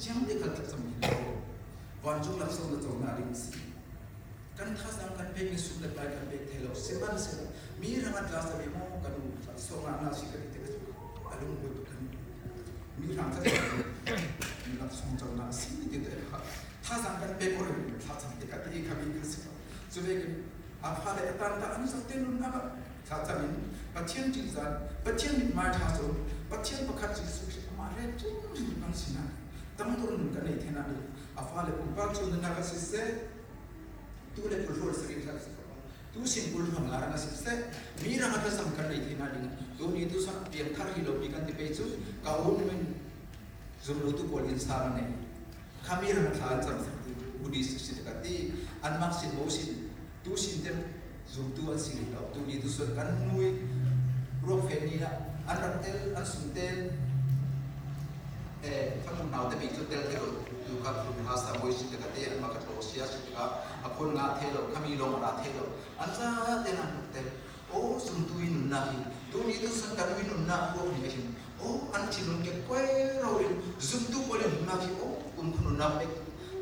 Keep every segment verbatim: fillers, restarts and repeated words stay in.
Siang te kal tak sam hi lo. Vancung laksawng na cawng na ding si. Kan thazang kan pek, mi sum le pai kan pek thei lo. Sihmanhsehlaw mi hrang a tla sam hi maw, kan u laksawng a na si kan i tek a lungput kan. Mi hrang tla sam hi maw, mi laksawng cawng na si ti te kha. Thazang kan pek aw reng, thazang te ka ti kha mi kha si lo. Cu vekin a fale a tanta an zate nunnak ah thlacam in Pathian ṭihzah, Pathian mitmai ṭha co, Pathian pakhat Jesuh Khrih amah ret ṭhimṭhim an sinah tangdor nun kan nei theinak ding a fale pumpak cu nunnak a siseh, tu le kul hrual sarih hlat siseh, tu sin kul hrual nga rang a siseh, mi rang a thlacam kan nei theinak ding tuni tu sang piang thar hi lo pi kan ti pei cu ka u nu in zumlotu pawl inn sang a nei. Khami ram thla an cam sak ti, Buddhist si ka ti, an mak sin bo sin, tu sin tem zumtu an si lo, tu ni tu sun kan nui, ruak fe ni ah, an rak tel, an sung tel, eh, kan um nau te bik cu tel thei lo, tu kha tu ha sa boi si ka ti, an mak ka tlo sia si ka, a khon nga thei lo, khami long ra thei lo, an za tel an tel. Aw, zumtu i nunnak hi, tu ni tu sun kan i nunnak huak ni a hin, aw, an thinlung ke kuai rau in, zumtu pawl i nunnak hi, aw, kum khu nunnak pek,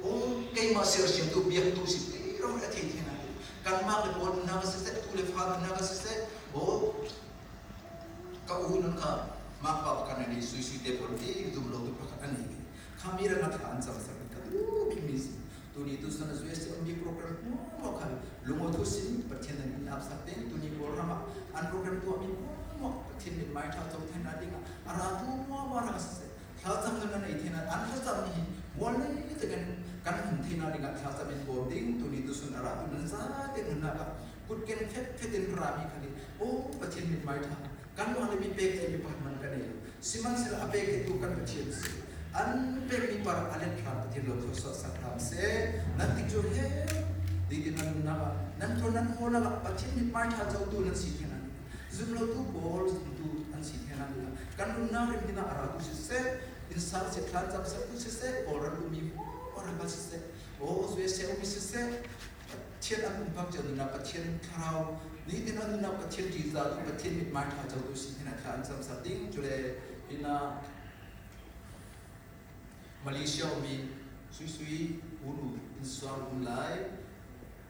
aw, keimah sersiamtu biaktu si, kei rau a thei thei nak hi. Kan mak le pawl nunnak a siseh, tu le fa nunnak a siseh, aw, ka u nun kha, mak pa pakhat a nei, sui sui te pawl ti, zum lo tu pakhat a nei. Khami ram a thla an cam sak ka tu, mi si. Tuni tu sun a zuai si a mi program hmuahhmuah khal lungaw thu sin Pathian nan in ap sak ding, tuni Kawlram ah an program tuahmi hmuahhmuah Pathian mitmai ṭha co theihna dingah a ratu hmuahhmuah hrang siseh, thlacam nan an ei theihna, an thlacam hi mual nei tein kan hun theihna dingah thlacam in bawm ding, tuni tu sun a ratu nan zate nunnak ah kut ken fetfet in rami khal hi, aw, Pathian mitmai ṭha, kan lung le mi pek thei mi pakhat man ka nei lo. Sihmanhsehlaw a pek tu kan Pathian si. An pek mi par a let hlan Pathian lo thawsuah sak hram seh. Nan tik cu he, ti ti nan nunnak ah, nan ṭuan nan haw nak ah Pathian mitmai ṭha cotu nan si thei nan. Zum lo tu pawl, zumtu an si thei nan. Kan nunnak rim hinah a ratu siseh, inn sang si thlan cam sak tu siseh, Kawlram tu mi, Kawlram si seh, aw, zuai seh, mi siseh. Pathian an um pang cio nunnak Pathian thlarau, nitin an nunnak Pathian ṭihzah tu Pathian mitmai ṭha co tu si hinah thla an cam sak ding, cule hinah Malaysia um i suisui unu in sual um lai,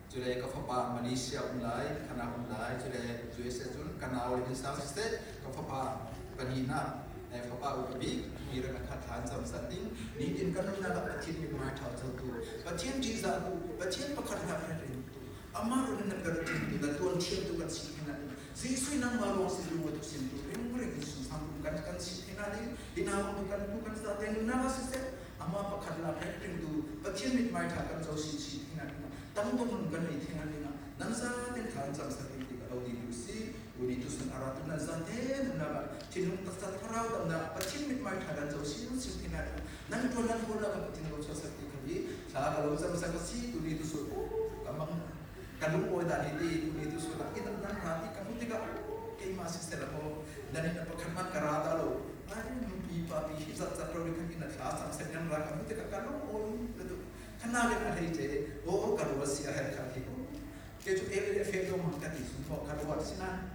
cule ka fapa Malaysia um lai, khana um lai, cule zuai seh cun ka nau le in sang siseh, ka fapa pahnih hna, eh, fapa upa bik, mi rak a khat thla an cam sak ding, nitin kan nunnak ah Pathian mitmai ṭha co tu, Pathian ṭihzah tu, Pathian pakhat hna rak ring tu, amah run in na per ṭhimtu, na tuan ṭhiamtu kan si thei nak ding. Jesuh nangmah ruang si, lungawtu sin tu, ringring in sungsang tu kan, kan si thei nak ding. Hi nau tu kan, tu kan zate nunnak ah siseh, amah pakhat la rak ring tu, Pathian mitmai ṭha kan co si, si thei nak ding. Tangdong nun kan nei thei nak ding. Nan zate thla an cam sak ding ti ka lo ding tu si. Tuni tu sun a ratu nan zate nunnak ah thinlung taksa thlarau damnak Pathian mitmai ṭha nan co si, si thei nak ding. Nan ṭuan nan haw nak ah Pathian lo chuah sak ti kha hi thla ka lo cam sak a si. Tuni tu sun, oh, ka mang, ka lung awi dan hi ti, tuni tu sun ah inn nan ra ti ka hmuh tikah, oh, keimah siseh la maw, nan inn a pakhat man ka ra dah lo. Ai, nupi papi hi zat zat lo ri khan inn a thla cam sak nan ra ka hmuh tikah ka lung awi ka duh. Kha nak in a hlei ce, oh, ka ruat si a hel kha hi, oh. Kei cu el le fek dawh mang ka ti sun maw, ka ruat si nan.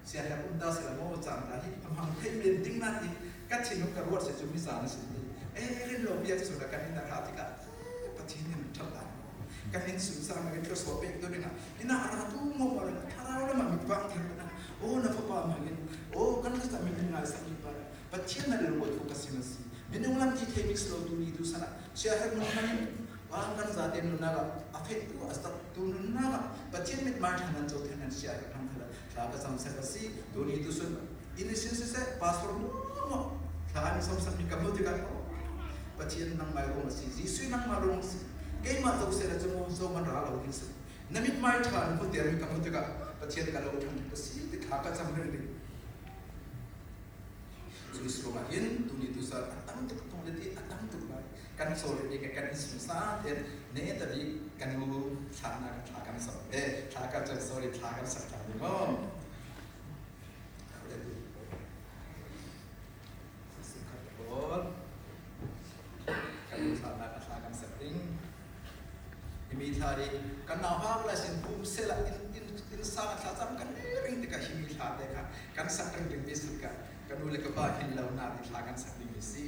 Sia he um ta si la maw, cang ta hi, a hmang thei men ding nan hi, ka thin ka ruat si cu mi cang si ti. Eh, rin lo bia cu la kan in a hra tikah, eh, Pathian in ṭhat ta maw. Kan in sun sang in ka suak pek tu ding a. Inn a ra tu maw maw la, thlarau lam ah mi pang thar na. Oh, na fapa hmang in, oh, kan ka sa mi ngai sa mi pa. Pathian na lungawtu ka si na si. Minung lam ti thei mi si lo tuni tu sana. Sia he mun hmang in, Vang kan zate nunnak ah a fehtu a zattu nunnak ah Pathian mitmai ṭha nan co thei nan sia ka ṭhang thla, thla ka cam sak a si. Tuni tu sun in sin siseh, pastor maw thla an cam sak mi ka hmuh tikah, Pathian nangmah ruang a si, Jesuh nangmah ruang a si. Keimah zo seh la cu maw, zo man ra lo ding si. Na mitmai ṭha na hmuh ter mi ka hmuh tikah Pathian ka lo ṭhang ka si ti thla ka cam ringring. Cu si ruangah hin tuni tu sa a tam tuk tung le ti a tam tuk lai. Kan sawl le ti kan in sung sa te ne ta bik kan u thla na kan thla kan sa. Eh, thla kan chan sawl le thla kan sa thla ni maw. Kan u thla na kan thla kan sa ding. Himi thla ri, kan nauhak lai sin pum sela in, in, in sang thla cam kan ring tikah himi thla te kha kan sak ring ring mi si ka, kan u le ka pa hin lo na ti thla kan sak ding mi si.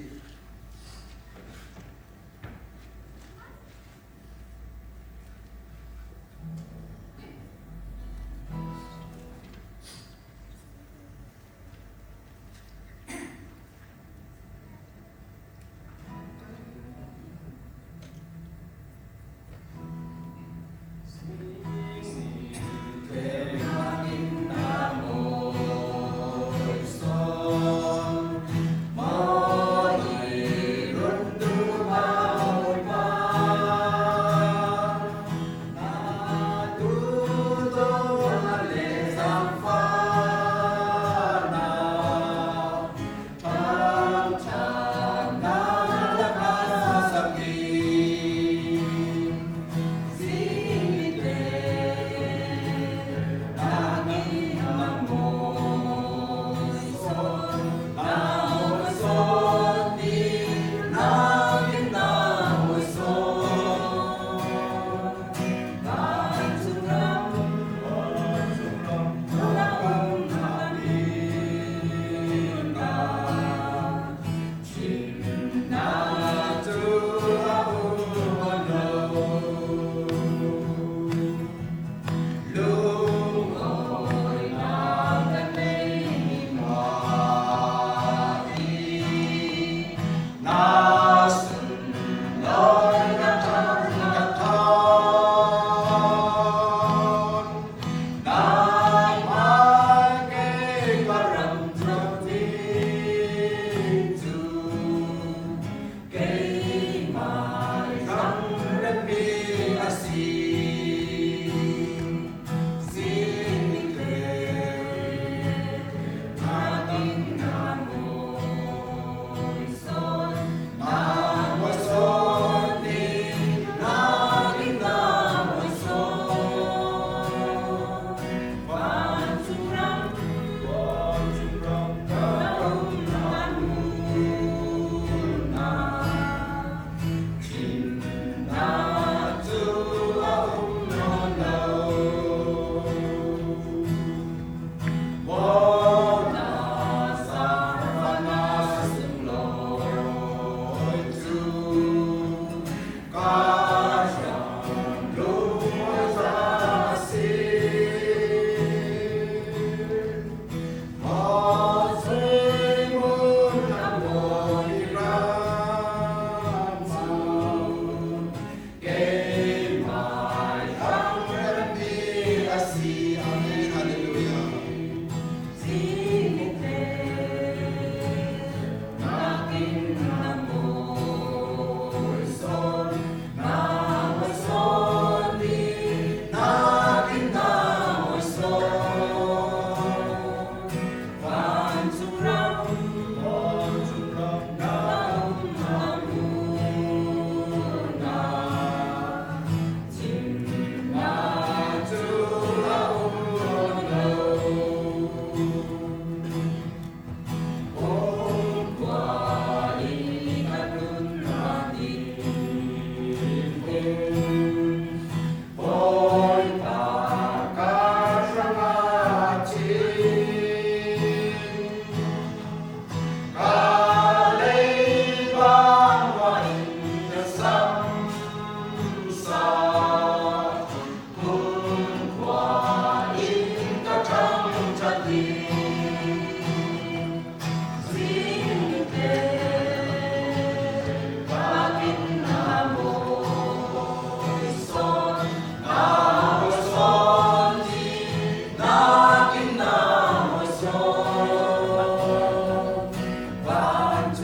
Kan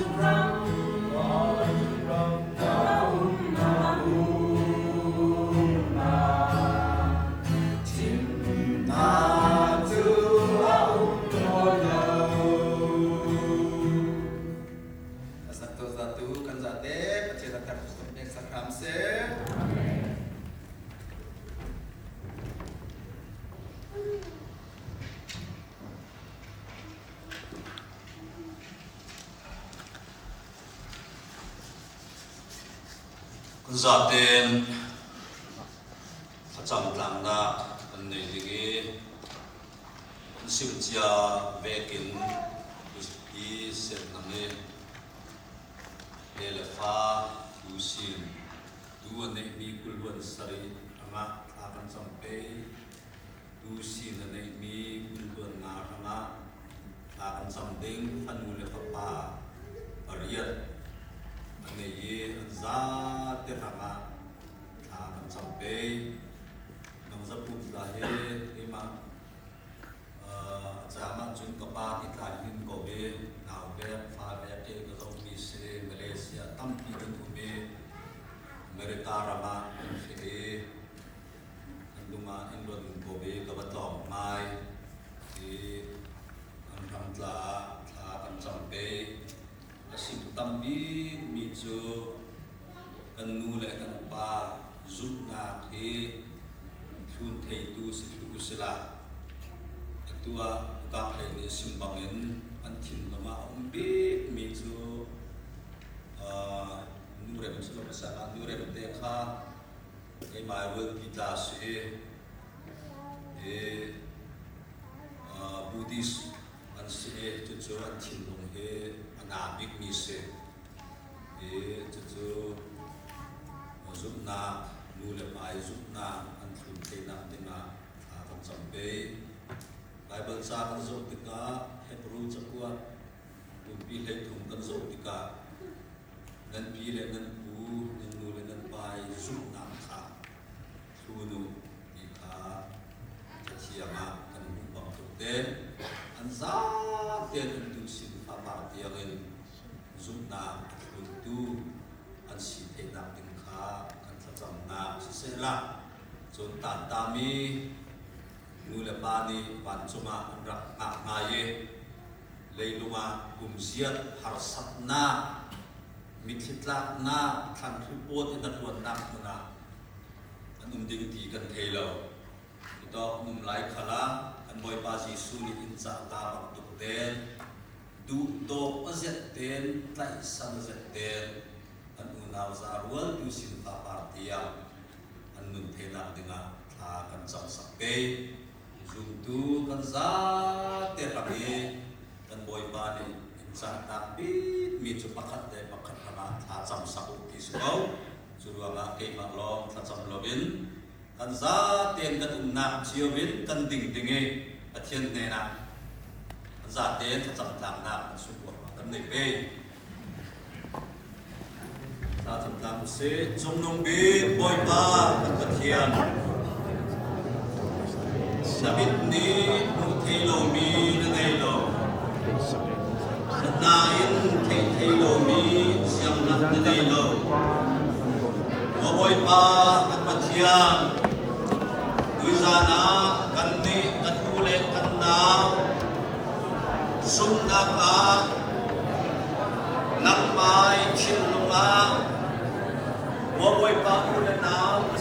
zate Pathian a thangṭhat pek sak hram seh. Kan zaten a camtlangna kan nei ding i, kan simcia vekin i siatna nge, he le fa, tu sin, tu a neih mi kul huan sarih hrangah thla kan cam pei. Tu sin a neih mi kul huan nga hrangah thla kan cam ding, fanu le fapa pariat a nei i, an zate hrangah thla kan cam pei. Nang zapu tla hi, keimah, aa, a cam ah cun ka pa ti tla hin ko i, nau vek, fa vek hi ka zoh mi si, Malaysia tampi kan um i, America ram ah kan feh i, an lung ah in luan ko i ka va tlawm hmai i, an hram tla ah thla kan cam pei. A sim tam bik mi cu kan nu le kan pa zumhnak hi thlun theitu si thlu u sila, atu ah Kang Hlei nih a sim bangin an thinlung ah a um bik mi cu, aa, nu rem si lo, ka sa nu rem te kha keimah rualpi tla si i, i, aa, Buddhist an si i, cucu an thinlung hi a na bikmi si i, cucu zumhnak, nu le pa i zumhnak an thlun theinak dingah thla kan cam pei. Baibal ca kan zoh tikah, Hebru cakuat, Pumpi hleithum kan zoh tikah, nan pi le nan pu, nan nu le nan pa i zumhnak kha thlun u ti kha Cathiang ah kan hmuh bangtuk te, an zate nan duhsin fapa tiangin zumhnak a thluntu an si theinak ding kha kan thlacamnak sisehla, cun tantami nu le pa nih vancung ah an rak hngak hna i, leilung ah kumziat harsatnak, mitthli tlaknak, thlan hripawt in a ṭuannak hmun ah an um ding ti kan thei lo. Hitawk an um lai khalah kan Bawipa Jesuh nih in cah ta bangtuk tein, duh tawk a zet tein, tlaihsan a zet tein, an unau za rualtu sin fapa tiang an nun theinak dingah thla kan camsak pei. Zumtu kan zate hrang i kan Bawipa nih in cahnak bikmi cu pakhat le pakhat hrangah thla camsak u ti si ko. Cu ruangah keimah lawng thlacam loin kan zaten kan umnak cio in kan ding ding i Pathian hnenah kan zaten thlacam tlangnak kan sungkuat kan nei pei. Thlacam tlang u sih. Cungnung bik Bawipa kan Pathian, na mit nih hmuh thei lomi na ngei lo, na hna in theih thei lomi zianghman na ngei lo. Maw Bawipa kan Pathian, tuizan ah kannih kan u le kan nau zumhnak ah nangmah i thinlung ah, maw Bawipa, u le nau a